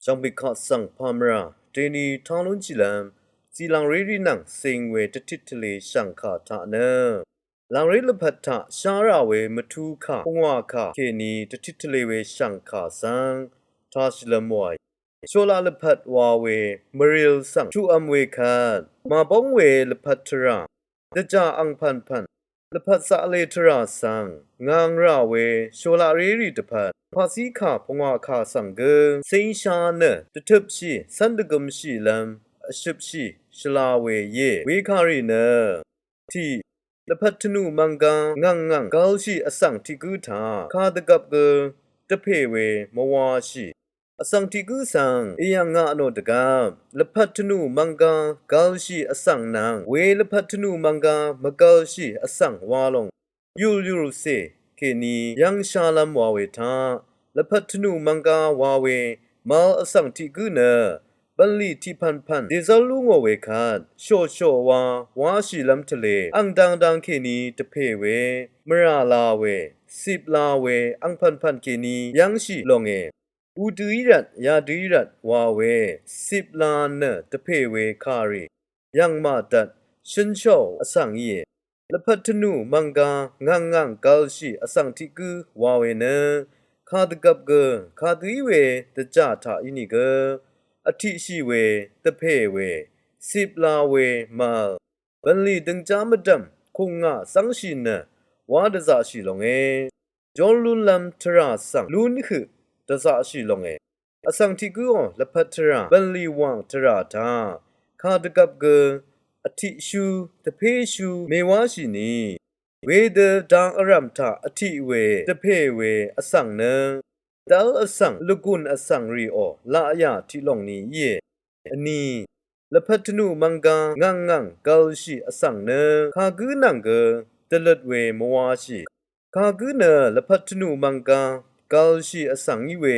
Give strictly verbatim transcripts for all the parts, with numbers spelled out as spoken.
Shvngbè kaq svng pà mvrà deni taq lúnshìlv́m, zìlàngré rì nvng cing we dvtit tvlē shv̀ngkà taq nø, làngré lvpat taq shá rà we mvtú kà, pungwà kà kèní dvtit tvlē we shv̀ngkà svng tashìlv́m wa. Sholaq lvpat wa we mvril svng tuqv̄m we kvt, màbóng we lvpat tvrà, dvjà angpv̀npv̀n, lvpat zaqlē tvrà svng ngvng rà we sholaqré rì dvpvt, paqzí kà pungwà kà svng gø cíngsha nø dvtøpshì, cv́n dvgømshìlv́m vshøpshì shvla we íe. Wekàrì nø tiq, lvpat tvnù mvnggá ngv̀ngngv̀ng gv̄lshì vsvng tiq gǿ taq kadvgvp gø dvpè we mvwashì. Vsvng tiq gǿ svng èyv̀ng ngà nò dvgvp, lvpat tvnù mvnggá gv̄lshì vsvng nvng we lvpat tvnù mvnggá mvgv̄lshì vsvng wa lòng, yùlyùlcè kèní yv́ngshálv́m wa we taq, lvpat tvnù mvnggá wa we mvl vsvng tiq gǿ nø, bv̀nlì tiqpv̀npv̀n dèzv́r lú ngò we kvt, shòshò wa wáshìlv́m tvlē, ang dangdang kèní dvpè we, mvrà la we, cip la we, angpv̀npv̀n kèní yv́ngshì longe. Udø í rvt, yadø í rvt wa we, cip la nø dvpè we kàrì, yv̀ng màdvt, shø̀nshòò vsvng íe. Lvpat tvnù mvnggá ngv̀ngngv̀ng gv̄lshì vsvng tiq gǿ wa we nø, kadvgvp gø, kadø í we dvjà taq ínìgø, vtiqshì we, dvpè we, cip la we mvl, bv̀nlì døngjá mvdv̀m kùngà zv́ngshì nø, wá dvzaqshì longe. Jón lúnlv́m tvrà svng lún høq dvzaqshì longe. Vsvng tiq gǿò lvpat tvrà, bv̀nlì wàng tvrà taq kadvgvp gø, vtiqshú, dvpéshú mèwáshì ni. Wedø dang vrv̀m taq vtiq we, dvpè we vsvng nø, dv́l vsvng, lvgùn vsvng rìò laqyà tiq lòng ni íe. Vni, lvpat tvnù mvnggá ngv̀ngngv̀ng gv̄lshì vsvng nø, kagǿ nvng gø dvløt we mvwashì. Kagǿ nø lvpat tvnù mvnggá gv̄lshì vsvng í we,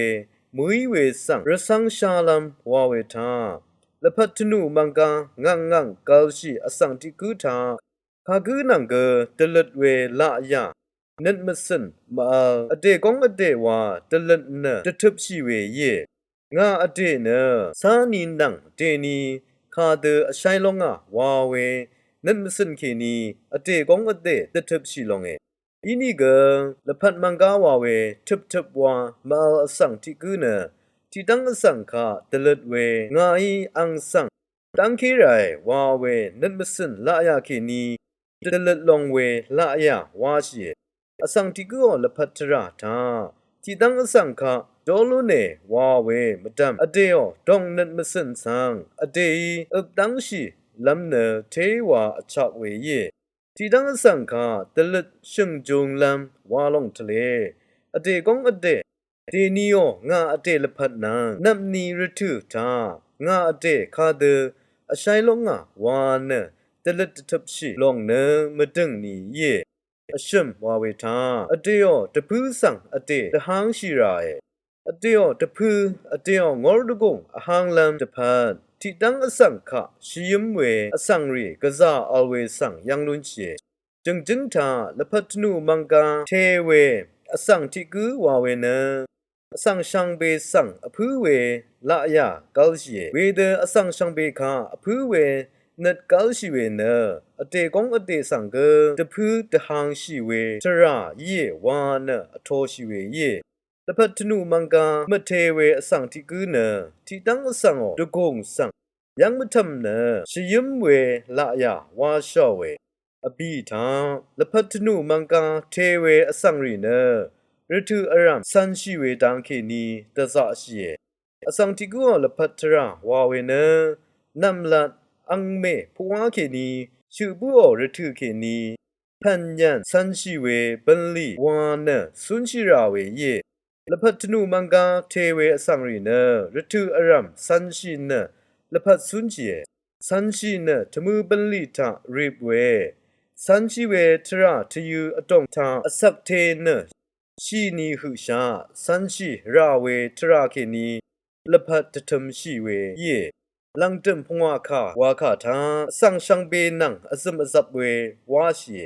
mø̀í we svng rvcv́ng shálv́m wa we taq, lvpat tvnù mvnggá ngv̀ngngv̀ng gv̄lshì vsvng tiq gǿ taq, kagǿ nvng gø dvløt we laqyà, nøt mvcø̀n mvvl, vdè góng vdè wa dvløt nø dvtøpshì we íe. Ngà vdè nø cáni nvng dèni kadø vsháy lóngà wa we, nøt mvcø̀n kèní vdè góng vdè dvtøpshì longe. Inìgø lvpat mvnggá wa we tøptøp wa mvvl vsvng tiq gǿ nø, tiqdv́ng vsvng kaq dvløt we ngàí ang svng dv́ngké ràe wa we nøt mvcø̀n laqyà kèní dvløt long we laqyà wáshìe. Vsvng tiq gǿò lvpat tvrà taq, tiqdv́ng vsvng kaq dó lúne wa we mvdv̀m, vdèò dòng nøt mvcø̀n svng vdèí øp dv́ngshìlv́m nø téwa vchak we íe. Tiqdv́ng vsvng kaq dvløt shø̀ngjunglv́m wa lòng tvlē, vdè góng vdè, dèniò ngà vdè lvpat nvng nvpni rvtø̀ taq ngà vdè kadø vsháy lóngà wa nø dvløt dvtøpshì lòng nø mvdø̀ng ni íe. Vshø̀m wa we taq, vdèò dvpǿ svng vdè dvhangshì ràe. Vdèò dvpǿ, vdèò ngór dvgùng vhánglv́m dvpvt, tiqdv́ng vsvng kaq shvyǿm we vsvng rì gvzà vl we svng yv́ng lúnshìe. Jø̀ngjǿng taq lvpat tvnù mvnggá te we vsvng tiq gǿ wa we nø, vsvng shvngbe svng vpǿ we laqyà gv́lshìe. Wedø vsvng shvngbe kaq vpǿ we nøt gv́lshì we nø, vdè góng vdè svng gø dvpǿ dvhangshì we tvrà íe wa nø vtoshì we íe. Lvpat tvnù mvnggá mvte we vsvng tiq gǿ nø, tiqdv́ng vsvngò dvgùng svng yv́ng mvtv̀m nø shvyǿm we laqyà wáshàòe. Vbì taq, lvpat tvnù mvnggá te we vsvng rì nø, rvtø̀ vrv̀m cv̄nshì we dang kèní dvzaqshìe. Vsvng tiq gǿò lvpat tvrà wa we nø, nv̀mlat, angmè puqwá kèní, shøq bǿò rvtø̀ kèní, pv̀n yv̀n cv̄nshì we bv̀nlì wa nø cúnshì rà we íe. Lvpat tvnù mvnggá te we vsvng rì nø, rvtø̀ vrv̀m cv̄nshì nø lvpat cúnshìe. Cv̄nshì nø tvmø bv̀nlì taq rip we, cv̄nshì we tvrà tvyø̄ vdòng taq vcvk te nø shìni høqshaq cv̄nshì rà we tvrà kèní lvpat dvtømshì we íe. Lv̀ngdø̀m pungwà kà wa kà taq vsvng shvngbe nvng vzø̀m vzvp we wáshìe.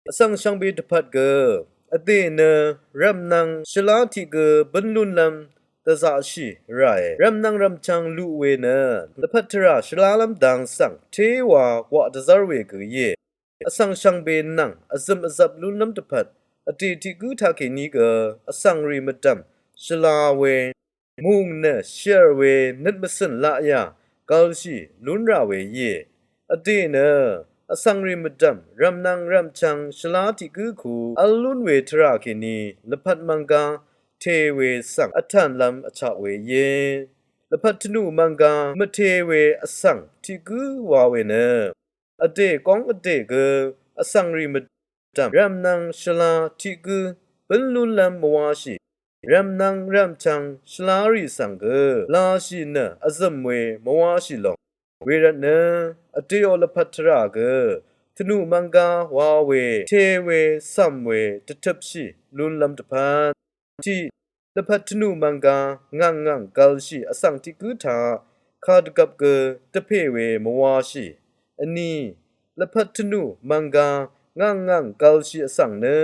Vsvng shvngbe dvpvt gø, vdè nø rv̀mnvng shvlá tiq gø bǿn lúnlv́m dvzaqshì ràe. Rv̀mnvng rv̀mchvng luq we nø lvpat tvrà shvlalv́m dang svng téwa gwaq dvzv́r we gø íe. Vsvng shvngbe nvng vzø̀m vzvp lúnlv́m dvpvt vdè tiq gǿ taqkèní gø vsvng rì mvdv̀m shvla we mùng nø shv̀r we nøt mvcø̀n laqyà gv̄lshì lún rà we íe. Vdè nø vsvng rì mvdv̀m rv̀mnvng rv̀mchvng shvlá tiq gǿ ku v́l lún we tvrà kèní lvpat mvnggá te we svng vtv̀nlv́m vchaq we íe. Lvpat tvnù mvnggá mvte we vsvng tiq gǿ wa we nø vdè góng vdè gø vsvng rì mvdv̀m rv̀mnvng shvlá tiq gǿ bǿn lúnlv́m mvwáshì. Rv̀mnvng rv̀mchvng shvlá rì svng gø lashì nø vzø̀m we mvwáshì lòng. Wervtnø vdèò lvpat tvrà gø tvnù mvnggá wa we te we cv̀m we dvtøpshì lúnlv́m dvpvt tiq lvpat tvnù mvnggá ngv̀ng ngv̀ng gv̄lshì vsvng tiq gǿ taq kadvgvp gø dvpè we mvwáshì. Vní lvpat tvnù mvnggá ngv̀ng ngv̀ng gv̄lshì vsvng nø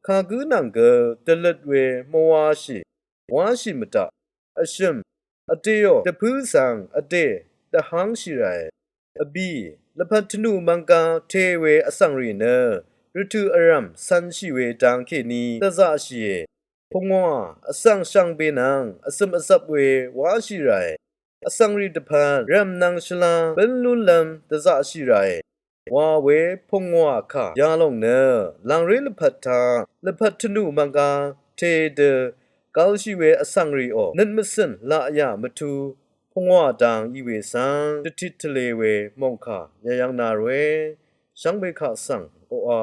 kagǿ nvng gø dvløt we mvwáshì wáshì mvdaq. Vshø̀m vdèò dvpǿ svng vdè dvhv́ngshì ràe. Vbì lvpat tvnù mvnggá te we vsvng rì nø rvtø̀ vrv̀m cv̄nshì we dang kèní dvzaqshìe. Pungwà vsvng shvngbe nvng vzø̀m vzvp we wáshì ràe. Vsvng rì dvpvt rv̀mnvng shvlá bǿn lúnlv́m dvzaqshì ràe wa we pungwà kà yalòng nø làngré lvpat taq lvpat tvnù mvnggá te dø gv̄lshì we vsvng rìò nøt mvcø̀n laqyà mvtú pungwà dang í we svng dvtit tvlē we mòngkà yayv́ng na ròe. Shvngbe kaq svng oqà